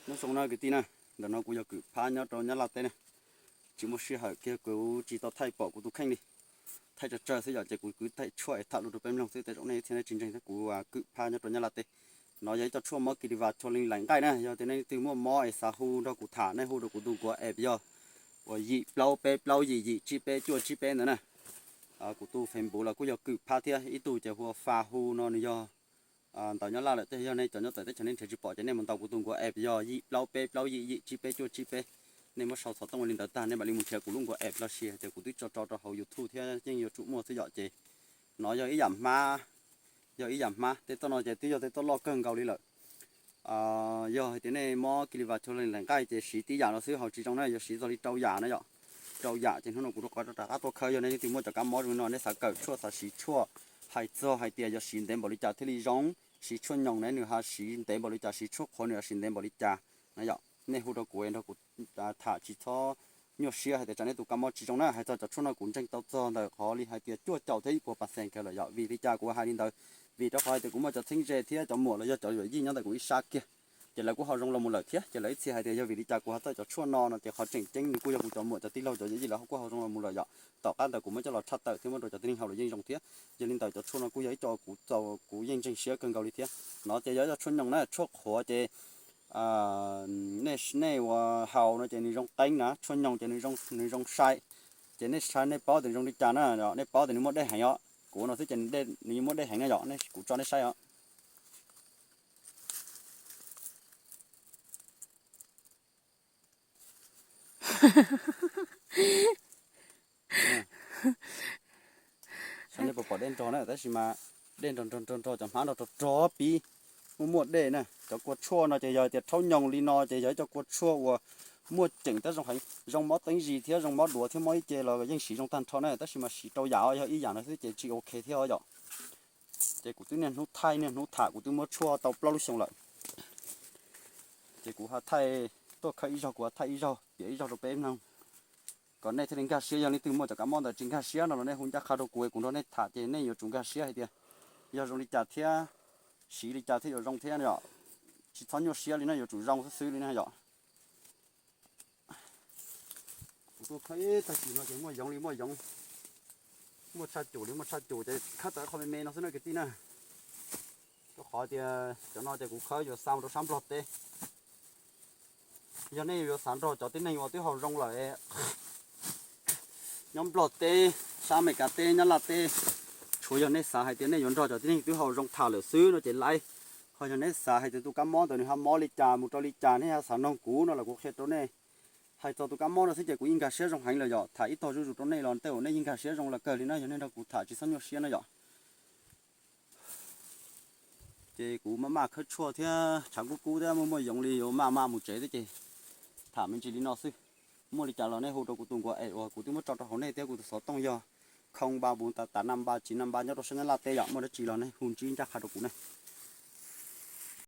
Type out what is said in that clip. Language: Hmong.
Nyob zoo na kwv tij na, ntawm no kuv yog Kwm Phab nyob rau Nyab Laj teb na. Tsis muaj sij hawm kiag kuv tsis tau thaij pom kuv tus kheej li. Thaij tsawg tsawg xwb yom, ces kuv kwv thaij tshuaj es tham lus rau peb mloog xwb, tej zaum nej thiab nej tsis ntseeg thiab. Kuv Kwm Phab nyob rau Nyab Laj teb. No yog ib co tshuaj mob kis lis vas chua leej laim nqaij na, yog tias nej leej twg muaj mob es xav hu nrog kuv tham, nej hu rau kuv tus nkuav app yog uas yim plaub peb plaub yim yim tsib peb cuaj tsib peb ntawd na. Kuv tus Facebook los kuj yog Kwm Phab thiab, ib tug ces hu ua Fa Hu no nws yog ntawm Nyab Laj lawm, tej yog nej cov nyob txawv teb chaws nej nrhiav tsis pom ces nej mus ntaus kuv tus nkuav app yog yim plaub peb plaub yim yim tsib peb cuaj tsib peb. Nej muab sau xov tooj li ntawd tag nej mam li mus nrhiav kuv lub nkuav app los sis tias kuv twb tso tso rau hauv YouTube thiab yeej yuav tsum muaj xwb yom. Ces no yog ib yam hmab, yog ib yam hmab. Tej txoj no ces twb yog tej txoj loj kawg nkaus li lawm. Yog hais tias nej mob kis lis vas chua leej laim nqaij ces siv tib yam no xwb, haus tsis zoo na, yuav siv txog li rau yam na yom. Rau yam ces hnub no kuv rov qab rov qab tuaj khawb, yog nej leej twg muaj cov kab mob zoo no nej xav kawm tshuaj xav siv tshuaj, hais txog hais tias yuav siv ntev npaum li cas thiaj li zoo, siv tshuaj nyoos ne nws ho siv ntev npaum li cas, siv tshuaj qhuav nws ho siv ntev npaum li cas na yom. Nej hu rau kuv nrog kuv tham tsis txhob nyuaj siab hais tias tsam nej tus kab mob tsis zoo na. Hais txog cov tshuaj no kuv ntseeg tau txog ntawm qhov li hais tias cuaj caum thiab ib puas pas xees kawg lawm yom. Vim li cas kuv hais li ntawd? Vim rau qhov hais tias kuv muaj cov txheeb ze thiab cov muam los yog cov yawm yij nyob ntawm kuv ib sab kiag, ces lawv kuj ho zoo los mus lawm thiab. Ces lawv ib txhia hais tias yog vim li cas kuv ho txawj cov tshuaj no no ces qhov tseem ceeb nws kuj yog kuv cov muam cov tij laug cov yawm yij lawv kuj ho zoo los mus lawm yom. Tom qab ntawd kuv muab coj los tshaj tawm thiab muab rau cov tib neeg haus los yeej zoo thiab. Yog li ntawd cov tshuaj no kuj yog ib co kuv txaus kuv yeej ntseeg siab kawg nkaus li thiab. No ces yog ib co tshuaj nyoos na, tshuaj qhuav ces nej, nej ua haus no ces nws zoo qeeb na, tshuaj nyoos ces nws zoo sai. Ces nej saib nej paub tias nws zoo li cas na, nej paub tias nws muaj dej heev os. Kuv no xwb ces nws yeej muaj dej heev na yom, kuv tso nej saib os. Saib nej puas pom dej nrog na, tab sis mas dej nrog nrog nrog nrog cov hmab nrog rog rog pib muaj muaj dej na. Cov kua tshuaj no ces yog tias rhaub nyoos li no ces yog ib co kua tshuaj uas muaj ceem thiab zoo heev, zoo mob teeb zis thiab zoo mob duav thiab mob ib ce los yeej siv zoo tag nrho na, tab sis mas siv rau yam os, yog ib yam no xwb ces tsis ok thiab os yom. Ces kuv twb niaj hnub thaij niaj hnub tham, kuv twb muab tshuaj tau plaub lub xyoo lawm. Ces kuv ho thaij, tuaj khawb ib zaug kuv ho thaij ib zaug, piav ib zaug rau peb mloog kom nej thiaj li nkag siab. Yog leej twg muaj cov kab mob ntawd tsis nkag siab no los nej hu ncaj qha rau kuv es kuv nrog nej tham ces nej yuav tsum nkag siab hais tias yog zoo li cas thiab siv li cas thiaj yuav zoo thiab yom. Tsis txhob nyuaj siab li no, yuav tsum zoo xwb xwb li na yom. Kuv tuaj khawb ib tag kis no ces muaj yoov li muaj yoov, muaj tshaj cum li muaj tshaj cum ces khawb tawm qhov me me no xwb na kwv tij na. Rau qhov tias cov no ces kuv khawb yuav xa mus rau sab Nplog teb. Yog nej yuav xav nrog cov tib neeg uas twb haus zoo lawm, nyob Nplog teb, sab Amelikas teb, Nyab Laj teb, tshuav yog nej xav hais tias nej yuav nrog cov tib neeg twb haus zoo tham lawm xwb no ces laib. Ho yog nej xav hais tias tus kab mob ntawd nws ho mob li cas mus rau li cas, nej ho xav noog kuv no los kuv qhia rau nej. Hais txog tus kab mob no xwb ces kuv yeej nkag siab zoo heev lawm yom. Tham ib tog zuj zus rau nej los tej zaum nej yeej nkag siab zoo lawm kawg li na, yog nej nrog kuv tham tsis txhob nyuaj siab na yom. Ces kuv maj maj khawb tshuaj thiab tshav kub kub thiab muaj muaj yoov li yuav maj maj mus tsev thiab ces tham me ntsis li no xwb. Muaj li cas los nej hu rau kuv tus nkuav es uas kuv twb muab tso rau hauv nej thiab, kuv tus xov tooj yog khoo npa npu tas tas na npa tsis na npa nyob rau sab Nyab Laj teb yom. Muaj dab tsi los nej hu ntsib ncaj qha rau kuv na.